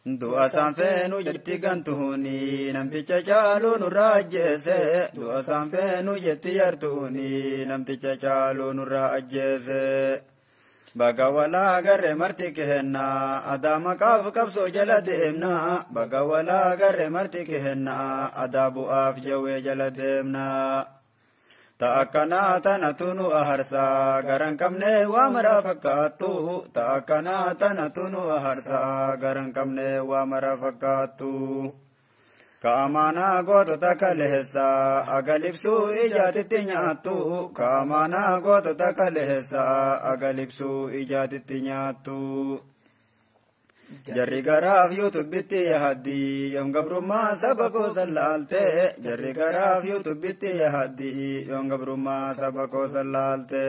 Du'a sanfeenu jetti gantuuni namticha caaluu nurraa ajjeese. Du'a sanfeenu jetti yartuuni namticha caaluu nurraa ajjeese. Baga walaa garree marti kenna adaa maqaaf qabsoo jala deemna. Baga walaa garree marti kenna adaa bu'aaf jawwee jala deemna. Ta'akkanaa tanatu nu aharsaa garan qabne waa mara fakkaattu. Ta'akkanaa tanatu nu aharsaa garan qabne waa mara fakkaattu. Kaamaanaa gootota kaleessaa agalibsuu ijaatitti nyaattu. Kaamaanaa gootota kaleessaa agalibsuu ijaatitti nyaattu. Jarri garaaf yuutubitti yaaddi yoom gabrummaa saba koo laalte. Jarri garaaf yuutubitti yaaddi yoom gabrummaa saba koo laalte.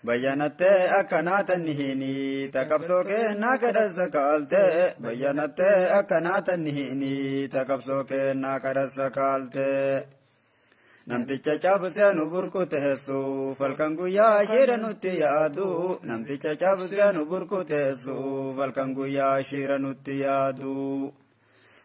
Bayyanattee akkanaa tannihiini taqabsoo kennaa kadhassa kaalte. Bayyanattee akkanaa tannihiini taqabsoo kennaa kadhassa kaalte. Namticha cabsee nu burkuteessu falkan guyyaa shira nutti yaadu. Namticha cabsee nu burkuteessu falkan guyyaa shira nutti yaadu.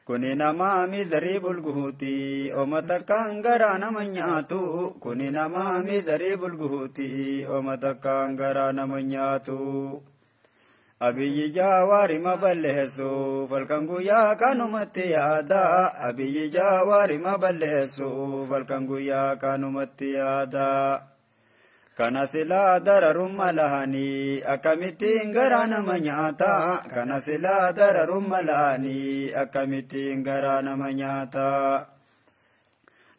Kuni namaa miizarii bulguuti ooma takkaan garaa nama nyaatu. Kuni namaa miizarii bulguuti ooma takkaan garaa nama nyaatu. Abiyyi jaawaari ma balleessu falkan guyyaa kanumatti yaada. Abiyyi jaawaari ma balleessu falkan guyyaa kanumatti yaada. Kana silaa dararumma lahanii akkamittiin garaa nama nyaata. Kana silaa dararumma lahanii akkamittiin garaa nama nyaata.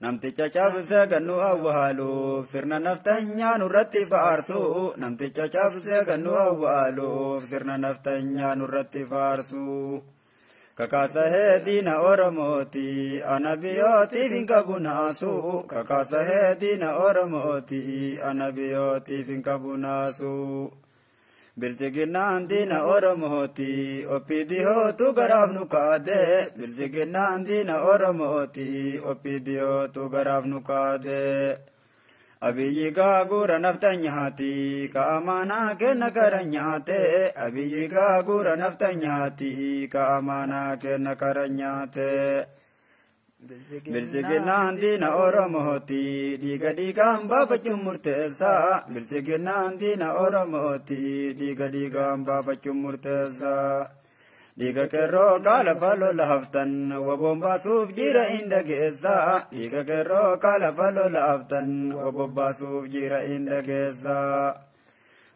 Namticha cabsee gannu awwaaluuf sirna naftanyaa nurratti faarsu. Namticha cabsee gannu awwaaluuf sirna naftanyaa nurratti faarsu. Kakaasahee diina Oromooti ana biyyootiif hin qabu naasu. Kakaasahee diina Oromooti ana biyyootiif hin qabu naasu. Bilchiginnaan diina Oromooti OPDOtu garaaf nu kaade. Bilchiginnaan diina Oromooti OPDOtu garaaf nu kaade. Abiyyi gaagura naftanyaati ka amaanaa kenna kara nyaate. Abiyyi gaagura naftanyaati ka amaanaa kenna kara nyaate. Bilchiginnaan diina Oromooti dhiiga dhiigaan baafachuun murteessaa. Bilchiginnaan diina Oromooti dhiiga dhiigaan baafachuun murteessaa. Dhiiga qeerroo kaala faloo laaftan waboon baasuuf jira hin dhageessaa. Dhiiga qeerroo kaala faloo laaftan waboon baasuuf jira hin dhageessaa.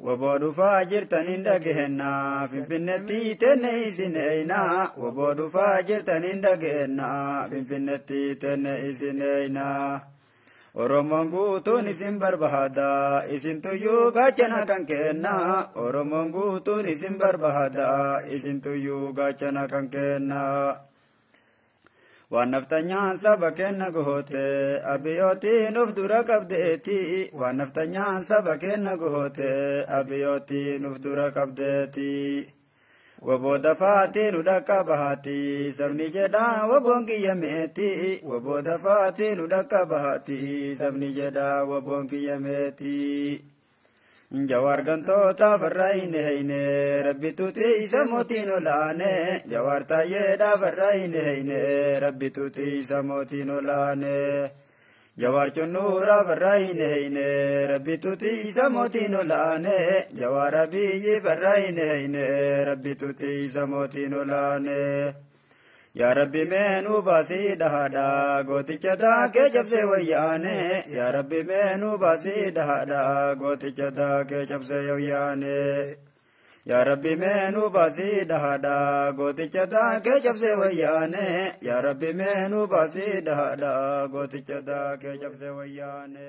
Waboo dhufaa jirtan hin dhageenna finfinneetti tenne isin eeyna. Waboo dhufaa jirtan hin dhageenna finfinneetti tenne isin eeyna. Oromoon guutuun isin barbaada isin tuyyuu gaachana kan kenna. Oromoon guutuun isin barbaada isin tuyyuu gaachana kan kenna. Waan naftanyaan saba kenna goote abiyyootiin of dura qabdeeti. Waan naftanyaan saba kenna goote abiyyootiin of dura qabdeeti. Waboo dafaatii nu dhaqqabaati sabni jedhaa waboon kiyya meeti. Waboo dafaatii nu dhaqqabaati sabni jedhaa waboon kiyya meeti. Jawaar gantoota farra hin heeyne rabbitu tiisa mootiin olaane. Jawaar taayyeedhaa farra hin heeyne rabbitu tiisa mootiin olaane. Jawaar cunnuuraa farra hin heeyne rabbitu tiisa mootiin olaane. Jawaar abiyyi farra hin heeyne rabbitu tiisa mootiin olaane. Yaa Rabbi meenuu baasii dhahaadhaa gooticha daakee cabsee wayyaane. Yaa Rabbi meenuu baasii dhahaadhaa gooticha daakee cabsee wayyaane. Yaa Rabbi meenuu baasii dhahaadhaa gooticha daakee cabsee wayyaane. Yaa Rabbi meenuu baasii dhahaadhaa gooticha daakee cabsee wayyaane.